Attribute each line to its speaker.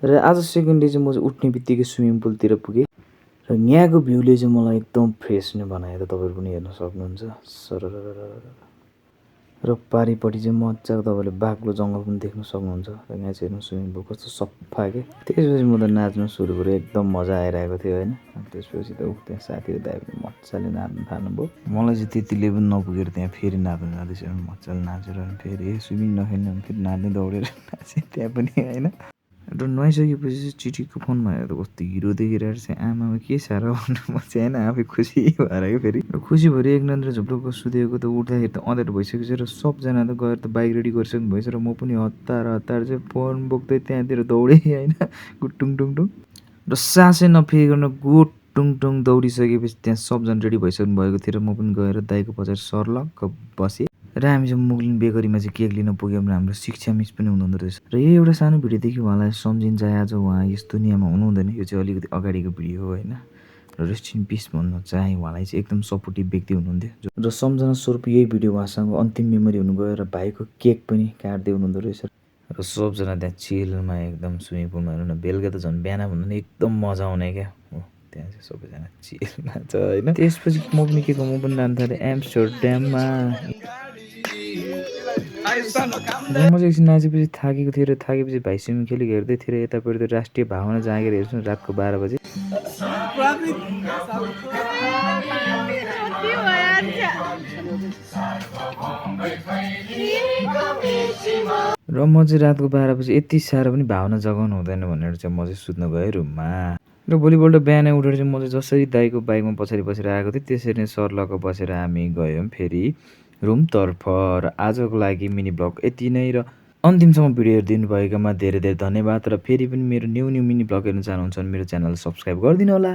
Speaker 1: र आज second day चाहिँ म चाहिँ उठ्ने बित्तिकै स्विमिङ पुलतिर पुगेँ र यहाँको भ्यूले चाहिँ मलाई एकदम फ्रेस नै बनायो त तपाईँहरू पनि हेर्न सक्नुहुन्छ सरररररर र पारिपट्टि चाहिँ मजाको तपाईँले बाक्लो जङ्गल पनि देख्न सक्नुहुन्छ र यहाँ चाहिँ हेर्नु स्विमिङ पुल कस्तो सफा के त्यसपछि म त नाच्न सुरु गरेँ एकदम मजा आइरहेको थियो होइन त्यसपछि त त्यहाँ साथीहरू दाइ पनि मजाले नाच्नु थाल्नुभयो मलाई चाहिँ त्यति लेभल नपुगेर त्यहाँ फेरि नाच्नु जाँदैछ मजाले नाचेर फेरि स्विमिङ नखेल्ने भने फेरि नाच्दै दौडेर नाचेँ त्यहाँ पनि होइन र नुहाइसकेपछि चाहिँ चिठीको फोनमा हेर्दा कस्तो हिरो देखिरहेको चाहिँ आमामा के साह्रो भन्नु म चाहिँ होइन आफै खुसी भएर क्या फेरि खुसी भएर एक नन्द्र झुप्रोको सुतेको त उठ्दाखेरि त अँध्यारो भइसकेको छ र सबजना त गएर त बाइक रेडी गरिसक्नु भएछ र म पनि हतार हतार चाहिँ फोन बोक्दै त्यहाँतिर दौडेँ होइन गुटुङ टुङ टुङ र सासै नफेरिकन गुटुङ टुङ दौडिसकेपछि त्यहाँ सबजना रेडी भइसक्नु भएको थियो र म पनि गएर दाइको पछाडि सर्लक्क बसेँ र हामी चाहिँ मुगलिन बेकरीमा चाहिँ केक लिन पुग्यौँ र हाम्रो शिक्षा मिस पनि हुनुहुँदो रहेछ र यही एउटा सानो भिडियोदेखि उहाँलाई सम्झिन्छ आज उहाँ यस दुनियाँमा हुनुहुँदैन यो चाहिँ अलिकति अगाडिको भिडियो हो होइन र रेस्ट इन पिस भन्न चाहे उहाँलाई चाहिँ एकदम सपोर्टिभ व्यक्ति हुनुहुन्थ्यो र सम्झना स्वरूप यही भिडियो उहाँसँग अन्तिम मेमोरी हुनुभयो र भाइको केक पनि काट्दै हुनुहुँदो रहेछ र सबजना त्यहाँ चिलमा एकदम स्विमिङ पुलमा हेर्नु न बेलुका त झन् बिहान भन्दा नि एकदम मजा आउने क्या हो त्यहाँ चाहिँ सबैजना चिलमा छ होइन त्यसपछि म पनि के म पनि जानु थालेँ एम्स्टरड्याममा र म चाहिँ एकछिन नाचेपछि थाकेको थिएँ र थाकेपछि भाइ स्विमिङ खेलेको हेर्दै थिएँ र यतापट्टि त राष्ट्रिय भावना जागेर हेर्छु रातको 12 बजे र म चाहिँ रातको 12 बजे यति साह्रो पनि भावना जगाउनु हुँदैन भनेर चाहिँ म चाहिँ सुत्न गएँ रुममा र भोलिपल्ट बिहानै उठेर चाहिँ म चाहिँ जसरी दाइको बाइकमा पछाडि बसेर आएको थिएँ त्यसरी नै सर्लक्क बसेर हामी गयौँ फेरि रुमतर्फ र आजको लागि मिनी ब्लग यति नै र अन्तिमसम्म भिडियो हेरिदिनु भएकोमा धेरै धेरै धन्यवाद र फेरि पनि मेरो न्यू मिनी ब्लग हेर्न चाहनुहुन्छ भने मेरो च्यानल सब्सक्राइब गरिदिनु होला।